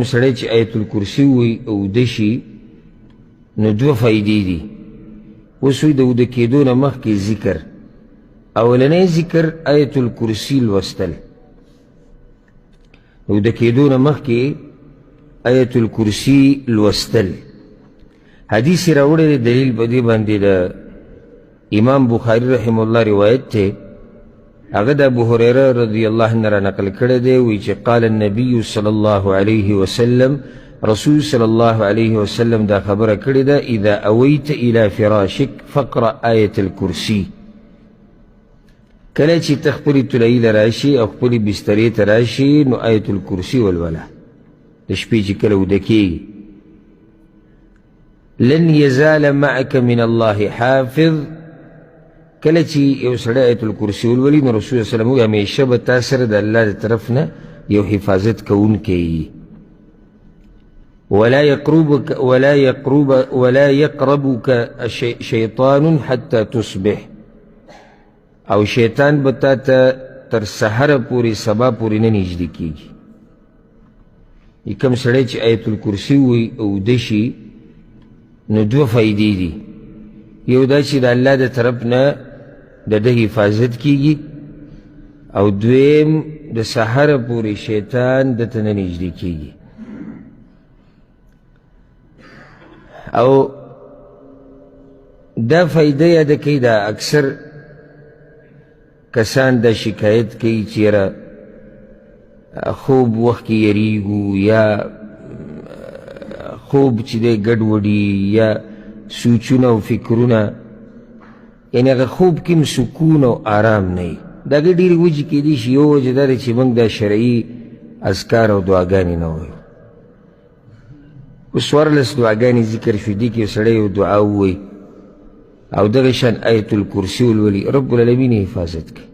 سړی چې آیت الکرسي ووایي او ویده شي نو دوه فایدې دي. اوس وایي د ویده کېدو نه مخکې ذکر، اولنی ذکر آیت الکرسي لوستل. د ویده کېدو نه مخکې آیت الکرسي لوستل. حدیث یې راوړی دی، دلیل په دې باندې د امام بخاري رحم الله روایت دی، هغه د ابو هريره رضی الله عنه را نقل کړی دی، وایي چې قال النبي صلی الله علیه وسلم، رسول صلی الله علیه وسلم دا خبره کړې ده، اذا اویت الى فراشک فقرأ آیة الکرسی. کله چې ته خپلې طلایي له راشي او خپلې بسترې ته راشي نو آیت الکرسي ولوله د شپې چې کله وده کېږي. لن یزال معک من الله حافظ. کله چې یو سړی آیت الکرسي ولولي نو رسول الله وسلم وایي همیشه به تا سره د الله د طرف نه یو حفاظت کوونکی وي. ولا يقربك ولا يقرب ولا يقربك شيطان حتى تصبح. او شیطان به تا ته تر سحره پورې سبا پورې نه نږدې کېږي. کوم سړی چې آیت الکرسي ووایي او ویده شي نو دوه فایدې دي. یو دا چې د الله د طرف نه د ده حفاظت کیږي، او دویم د سحره پورې شیطان ده ته نه نږدې کیږي. او دا فایده یاده کوي، دا اکثر کسان دا شکایت کوي چې یاره خوب وخت کې یریږو، یا خوب چې دی ګډوډي، یا سوچونه او فکرونه، یعنې هغه خوب کې هم سکون او آرام نه وي. د هغې ډېرې وجې کېدای شي. یو وجه دا ده چې موږ دا شرعي اذکار او دعاګانې نه وایو. اوس 14 دعاګانې ذکر شوې، دې کې یو سړی یو دعا ووایي او دغه شان آیت الکرسي ولولي، رب العالمین یې حفاظت کوي.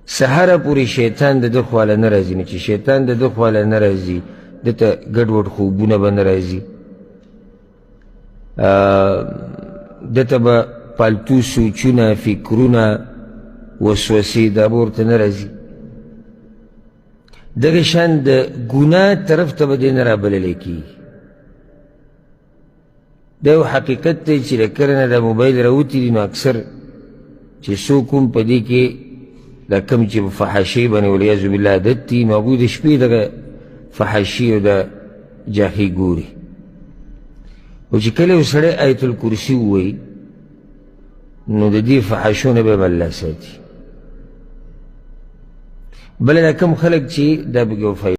سهاره پورې شیطان د ده خواله نه راځي، نو چې شیطان د ده خواله نه راځي ده ته ګډوډ خوبونه به نه راځي، ده ته به پالتو سوچونه، فکرونه، وسوسې دا به ورته نه راځي. دغه شان د ګناه طرف ته به دی نه رابللی کېږي. دا یو حقیقت دی چې له کله نه دا موبایل راوتي دي نو اکثر چې څوک هم په دې کې دا کوم چې په فحاشۍ باندې والعیاذ بالله عادت دي، نو هغوی د شپې دغه فحاشي او د جاخي ګوري. او چې کله یو سړی آیت الکرسي ووایي نو د دې فحاشو نه به هم الله ساتي. بله دا کوم خلک چې دا پکې